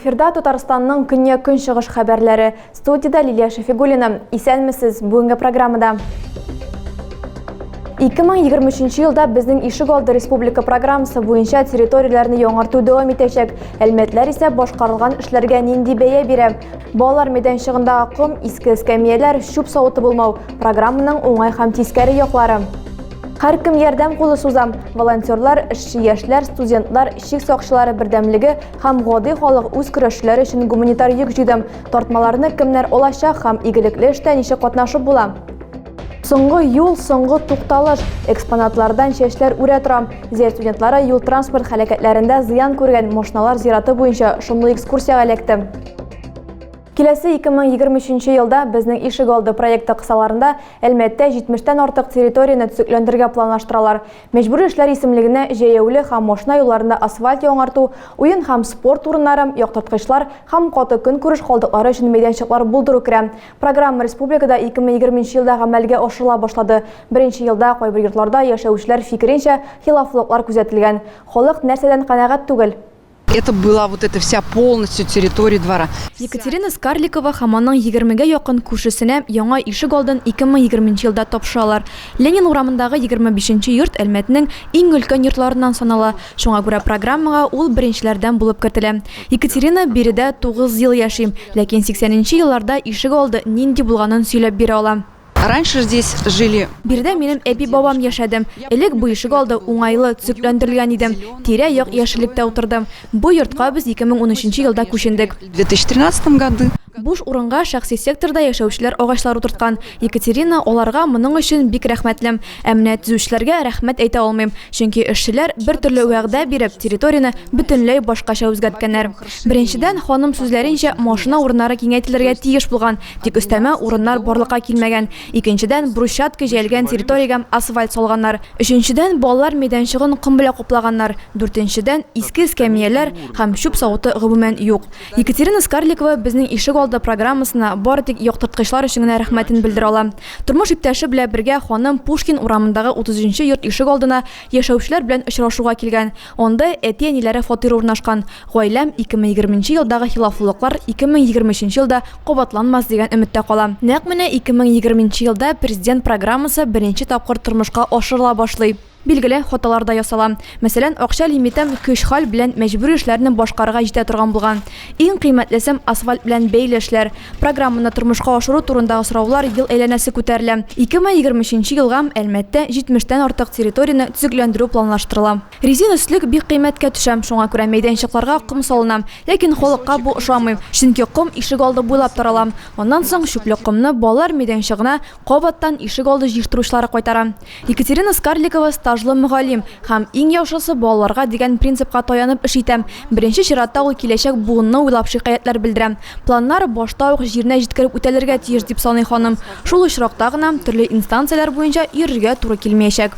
Эфирда Татарстанның көньяк-көнчыгыш хәбәрләре. Студиядә Лилия Шәфигуллина. Исәнмесез! Бүгенге программада 2023 елда безнең ишек алды республика программасы буенча территорияләрне яңарту дәвам итәчәк. Әлмәтләр исә башкарылган эшләргә нинди бәя бирә? Балалар мәйданчыгындагы ком, иске эскәмияләр, чүп савыты булмау программаның уңай һәм тискәре яклары. Һәркем ярдәм кулы суза. Волонтерлар, эшче яшьләр, студентлар, чик сакчылары бердәмлеге һәм гади халык үз көрәшчеләре өчен гуманитар йөк җыйды. Тартмаларны кемнәр алачак һәм игелекле эштә ничек катнашып була? Соңгы юл, соңгы тукталыш. Экспонатлардан чәчләр үрә тора. Зәй студентлары юл-транспорт һәлакәтләрендә зыян күргән машиналар зираты буенча шомлы экскурсиягә эләкте. Киләсе 2023 елда Безнең ишек алды проекты кысаларында Әлмәттә 70 тән артык территорияне төзекләндерергә планлаштыралар. Мәҗбүри эшләр исемлегенә җәяүле һәм машина юлларында асфальт яңарту, уен һәм спорт урыннары, яктырткычлар һәм каты көнкүреш калдыклары өчен мәйданчыклар булдыру керә. Программа республикада 2020 елда гамәлгә ашырыла башлады. Беренче елда кайбер йортларда яшәүчеләр фикеренчә, хилафлыклар күзәтелгән. Халык нәрсәдән канәгать түгел? Это была вот эта вся полностью территория двора. Екатерина Скарликова һәм аның егермегә якын күршесенә яңа ишек алдын 2020 елда тапшыралар. Ленин урамындагы 25 нче йорт Әлмәтнең иң өлкән йортларыннан санала, шуңа күрә программага ул беренчеләрдән булып кертелә. Екатерина биредә тугыз ел яши, ләкин 80 нче елларда ишек алды нинди булганын сөйләп бирә ала. Раньше здесь жили. Биредә минем әби-бабам яшәде. Элек бу ишегалды уңайлы, төзекләндерелгән иде. Тирә-як яшеллектә утырды. Бу йортка без 2013 елда күчендек. В 2013 году. Буш урынга шәхси секторда яшәүчеләр агачлар утырткан. Екатерина аларга моның өчен бик рәхмәтле. Ә менә төзүчеләргә рәхмәт әйтә алмыйм. Чөнки эшчеләр бер төрле вәгъдә биреп, территорияне бөтенләй башкача үзгәрткәннәр. Беренчедән, ханым сүзләренчә, машина урыннары киңәйтелергә тиеш булган. Тик өстәмә урыннар барлыкка килмәгән. Икенчедән, брусчатка җәелгән территориягә асфальт салганнар. Өченчедән, балалар мәйданчыгын ком белән каплаганнар. Дүртенчедән, иске эскәмияләр һәм чүп савыты гомумән юк. Екатерина Скарликова Безнең ишек алды программасына бары тик яктырткычлар өчен генә рәхмәтен белдерә ала. Тормыш иптәше белән бергә ханым Пушкин урамындагы 33 нче йорт ишек алдына яшәүчеләр белән очрашуга килгән. Анда әти-әниләре фатиры урнашкан. Гаиләм 2020 нче елдагы хилафлылыклар 2023 нче елда кабатланмас дигән өметтә кала. Нәкъ менә 2020 нче елда Президент программасы беренче тапкыр тормышка ашырыла башлый. Билгеле, хаталар да ясала. Мәсәлән, акча лимиты көч-хәл белән мәҗбүри эшләрне башкарырга җитә торган булган. Иң кыйммәтлесе, асфальт белән бәйле эшләр. Программаны тормышка ашыру турындагы сораулар ел әйләнәсе күтәрелә. 2023 нче елга Әлмәттә 70 тән артык территорияне төзекләндерү планлаштырыла. Резин өслек бик кыйммәткә төшә, шуңа күрә мәйданчыкларга ком салына. Ләкин халыкка бу ошамый, чөнки ком ишегалды буйлап тарала. Аннан соң чүпле комны балалар мәйданчыгына кабаттан ишегалды җыештыручылары кайтара. Екатерина Скарликова стажлы мөгаллим һәм иң яхшысы балаларга дигән принципка таянып эш итә. Беренче чиратта ул киләчәк буынны уйлап шикаятьләр белдерә. Планнар башта ук җиренә җиткереп үтәлергә тиеш, дип саный ханым. Шул очракта гына төрле инстанцияләр буенча йөрергә туры килмәячәк.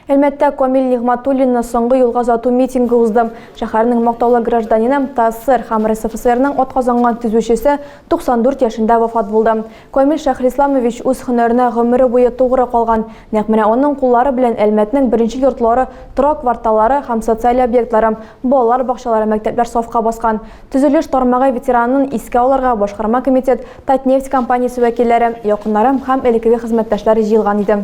Әлмәттә Камил Нигъмәтуллинны соңгы юлга озату митингы узды. Шәһәрнең мактаулы гражданины, ТАССР һәм РСФСРның атказанган төзүчесе 94 яшендә вафат булды. Камил Шәһрисламович үз һөнәренә гомере буе тугры калган. Нәкъ менә аның куллары белән Әлмәтнең беренче йортлары, торак кварталлары һәм социаль объектлары, балалар бакчалары, мәктәпләр сафка баскан. Төзелеш тармагы ветеранын искә алырга башкарма комитет, Татнефть компаниясе вәкилләре, якыннары һәм элеккеге хезмәттәшләре җыелган иде.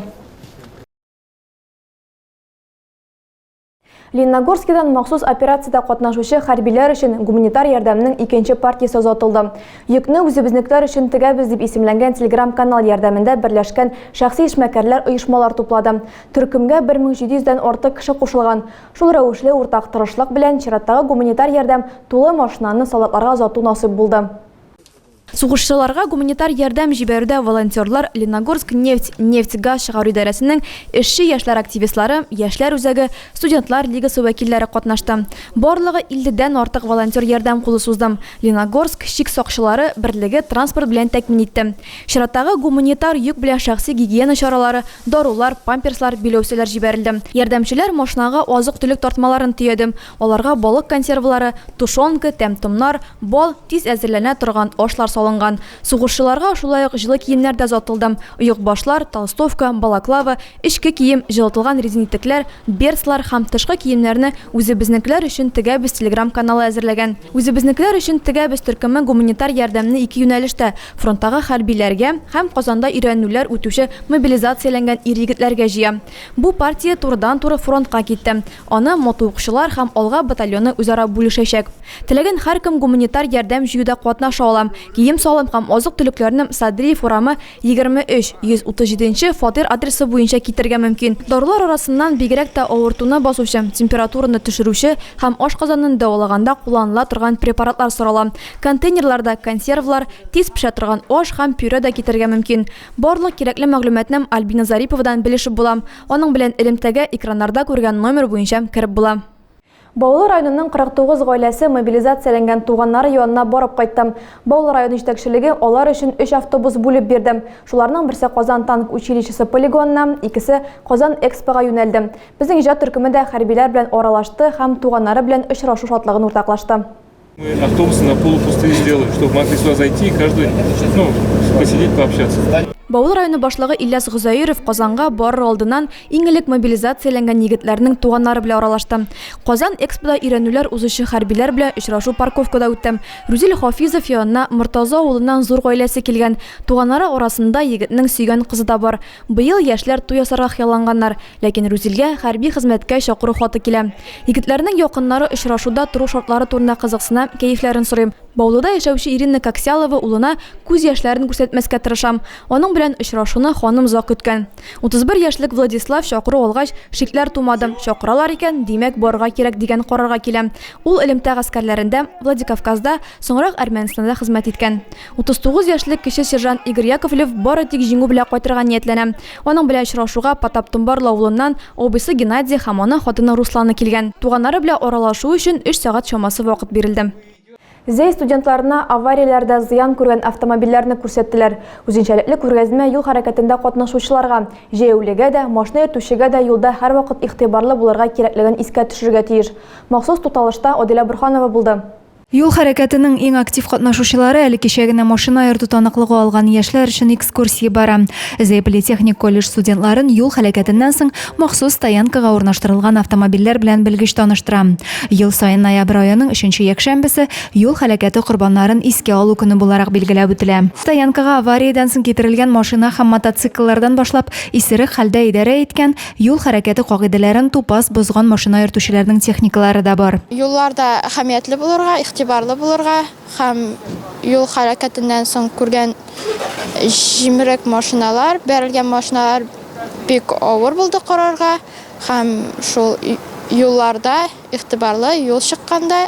Лениногорскидан махсус операциядә катнашучы хәрбиләр өчен гуманитар ярдәмнең икенче партиясе озатылды. Йөкне үзебезнекләр өчен тегәбез дип исемләнгән телеграм-канал ярдәмендә берләшкән шәхси эшмәкәрләр оешмалар туплады. Төркемгә 1700 дән артык кеше кушылган. Шул рәвешле уртак тырышлык белән чираттагы гуманитар ярдәм тулы машинаны солдатларга озату насыйп булды. Сугышчыларга гуманитар ярдәм җибәрүдә волонтерлар, Лениногорск нефть, нефть-газ чыгару идарәсенең эшче яшьләр активистлары, Яшьләр үзәге, Студентлар лигасы вәкилләре катнашты. Барлыгы 50 дән артык волонтер ярдәм кулы сузды. Лениногорск чик сакчылары берлеге транспорт белән тәэмин итте. Чираттагы гуманитар йөк белән шәхси гигиена чаралары, дарулар, памперслар, биләүсәләр җибәрелде. Ярдәмчеләр машинага азык-төлек тартмаларын төяде. Аларга балык консервлары, тушенка, тәм-томнар, бал, тиз әзерләнә торган ашлар салынды. салынган. Сугышчыларга шулай ук җылы киемнәр дә озатылды. Оекбашлар, толстовка, балаклава, эчке кием, җылытылган резин итекләр, берцлар һәм тышкы киемнәрне Үзебезнекеләр өчен тегәбез телеграм-каналы әзерләгән. Үзебезнекеләр өчен тегәбез төркеме гуманитар ярдәмне ике юнәлештә, фронттагы хәрбиләргә һәм Казанда өйрәнүләр үтүче мобилизацияләнгән ир-егетләргә җыя. Бу партия турыдан-туры фронтка китте. Аны мотоукчылар һәм Алга батальоны үзара бүлешәчәк. Теләгән һәркем гуманитар ярдәм җыюда катнаша ала. Кием-салым һәм азык-төлекләрне Садриев урамы, 23, 137 нче фатир адресы буенча китерергә мөмкин. Дарулар арасыннан бигрәк тә авыртуны басучы, температураны төшерүче һәм ашказанын дәвалаганда кулланыла торган препаратлар сорала. Контейнерларда консервлар, тиз пешә торган аш һәм пюре да китерергә мөмкин. Барлык кирәкле мәгълүматны Альбина Зариповадан белешеп була. Аның белән элемтәгә экраннарда күргән номер буенча кереп була. Баулы районының 49 гаиләсе мобилизацияләнгән туганнары янына барып кайтты. Баулы районы җитәкчелеге алар өчен өч автобус бүлеп бирде. Шуларның берсе Казан танк училищесы полигонына, икесе Казан Экспога юнәлде. Безнең иҗат төркеме дә хәрбиләр белән аралашты һәм туганнары белән очрашу шатлыгын уртаклашты. Мы автобусы на полупустые сделали, чтобы могли сюда зайти и каждый, ну, посидеть, пообщаться. Баулы районы башлыгы Ильяс Гозәиров Казанга барыр алдыннан иң элек мобилизацияләнгән егетләрнең туганнары белән аралашты. Казан Экспода өйрәнүләр узучы хәрбиләр белән очрашу парковкада үтте. Рүзил Хафизов янына Мортаза авылыннан зур гаиләсе килгән. Туганнары арасында егетнең сөйгән кызы да бар. Быел яшьләр туй ясарга хыялланганнар, ләкин Рүзилгә хәрби хезмәткә чакыру хаты килә. Егетләрнең якыннары очрашуда тору шартлары турында кызыксына, кәефләрен сорый. Баулыда яшәүче Ирина Коксялова улына күз яшьләрен күрсәтмәскә тырыша. Аның белән очрашуны ханым озак көткән. 31 яшьлек Владислав чакыру алгач, шикләр тумады, чакыралар икән, димәк, барырга кирәк дигән карарга килә. Ул элемтә гаскәрләрендә, Владикавказда, соңрак Әрмәнстанда хезмәт иткән. 39 яшьлек кече сержант Игорь Яковлев бары тик җиңү белән кайтырга ниятләнә. Аның белән очрашуга Потап Томбарлы авылыннан абыйсы Геннадий һәм аның хатыны Руслана килгән. Туганнары белән аралашу өчен өч сәгать чамасы вакыт бирелде. Зәй студентларына аварияләрдә зыян күргән автомобильләрне күрсәттеләр. Үзенчәлекле күргәзмә юл хәрәкәтендә катнашучыларга, җәяүлегә дә, машина йөртүчегә дә юлда һәрвакыт игътибарлы булырга кирәклеген искә төшерергә тиеш. Махсус тукталышта Адилә Борһанова булды. Юл хәрәкәтенең иң актив катнашучылары әле кичә генә машина йөртү таныклыгы алган яшьләр өчен экскурсия бара. Зәй политехник колледж студентларын юл һәлакәтеннән соң махсус стоянкага урнаштырылган автомобильләр белән белгеч таныштыра. Ел саен ноябрь аеның өченче якшәмбесе юл һәлакәте корбаннарын искә алу көне буларак билгеләп үтелә. Стоянкага авариядән соң китерелгән машина һәм мотоцикллардан башлап исерек хәлдә идарә иткән, Юл хәрәкәте кагыйдәләрен тупас бозган машина йөртүчеләрнең техникалары да бар. Юлларда әһәмиятле булырга, игътибарлы булырга һәм юл хәрәкәтеннән соң күргән җимерек машиналар, бәрелгән машиналар бик авыр булды карарга һәм шул юлларда Игътибарлы юл чыкканда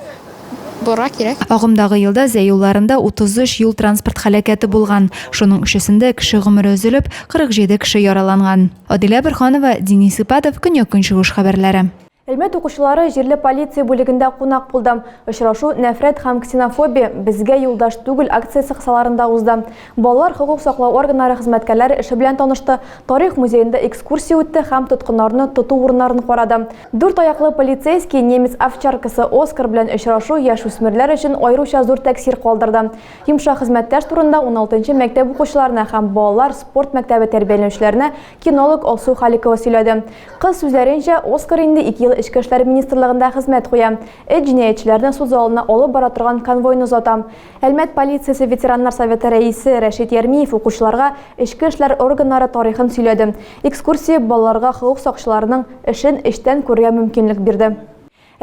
борырга кирәк. Агымдагы елда Зәй юлларында 33 юл-транспорт һәлакәте булган. Шуның өчесендә кеше гомере өзелеп, 47 кеше яраланган. Адилә Борһанова, Денис Ипатов, Көньяк-Көнчыгыш хәбәрләре. Әлмәт укучылары җирле полиция бүлегендә кунак булды. Очрашу Нәфрәт һәм ксенофобия, безгә юлдаш түгел акциясе кысаларында узды. Балалар хокук саклау органнары хезмәткәрләре эше белән танышты, тарих музеенда экскурсия үтте һәм тоткыннарны тоту урыннарын карады. Дүрт аяклы полицейский немец овчаркасы Оскар белән очрашу яшүсмерләр өчен аеруча зур тәэсир калдырды. Йомшак хезмәттәш турында уналтынчы мәктәп укучыларына һәм балалар спорт мәктәбе тәрбияләнүчеләренә кинолог Алсу Халикова сөйләде. Кыз сүзләренчә, Оскар инде ике ел Эчке эшләр министрлыгында хезмәт куя. Эт җинаятьчеләрне суд залына алып бара торган конвойны озата. Әлмәт полициясе ветераннар советы рәисе Рәшит Ярмиев укучыларга эчке эшләр органнары тарихын сөйләде. Экскурсия балаларга хокук сакчыларының эшен эчтән күрергә мөмкинлек бирде.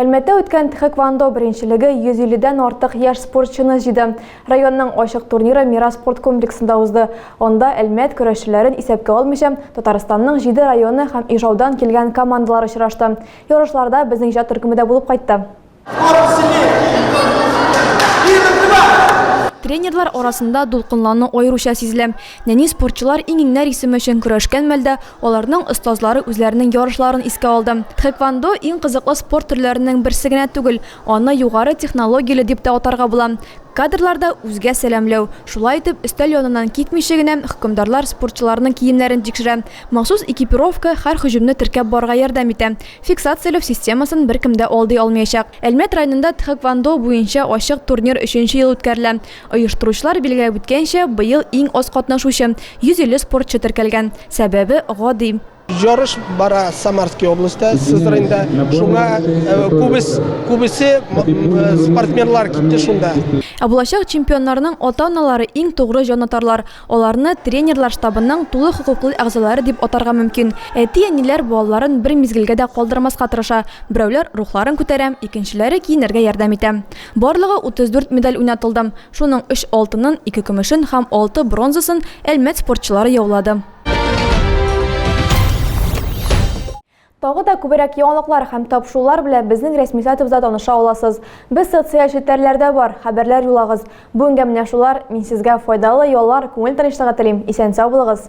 Әлмәттә үткән тхэквондо беренчелеге 150 дән артык яшь спортчыны җыйды. Районның ачык турниры Мирас спорт комплексында узды. Анда Әлмәт көрәшчеләрен исәпкә алмыйча, Татарстанның җиде районы һәм Ижаудан килгән командалар очрашты. Ярышларда безнең иҗат төркеме дә булып кайтты. Тренерлар арасында дулкынлану аеруча сизелә. Нәни спортчылар иң-иңнәр исеме өчен көрәшкән мәлдә аларның остазлары үзләренең ярышларын искә алды. Тхэквондо иң кызыклы спорт төрләренең берсе генә түгел, аны югары технологияле дип тә атарга була. Кадрларда үзгә сәламләү. Шулай итеп, өстәл яныннан китмичә генә, хөкемдарлар спортчыларның киемнәрен тикшерә. Махсус экипировка һәр һөҗүмне теркәп барырга ярдәм итә. Фиксацияләү системасын беркем дә алдый алмыячак. Әлмәт районында тхэквондо буенча ачык турнир өченче ел үткәрелә. Оештыручылар билгеләп үткәнчә, быел иң аз катнашучы, 150 спортчы теркәлгән. Сәбәбе гади. Ярыш бара Самарский областьта, Сызраньда. Шуңа күбес, күбесе спортсменлар китте шунда. Ә булачак чемпионнарның ата-аналары иң тугры җанатарлар. Аларны тренерлар штабының тулы хокуклы әгъзалары дип атарга мөмкин. Әти-әниләр балаларын бер мизгелгә дә калдырмаска тырыша. Берәүләр рухларын күтәрә, икенчеләре киенергә ярдәм итә. Барлыгы 34 медаль уйнатылды. Шуның өч алтынын, ике көмешен һәм алты бронзасын Әлмәт спортчылары яулады. Тагы да күбрәк яңалыклар һәм тапшырулар белән безнең рәсми сайтыбызда таныша аласыз. Без социаль челтәрләрдә бар, хәбәрләр юллагыз. Бүгенгә менә шулар. Мин сезгә файдалы яллар, күңел тынычлыгы телим. Исән-сау булыгыз!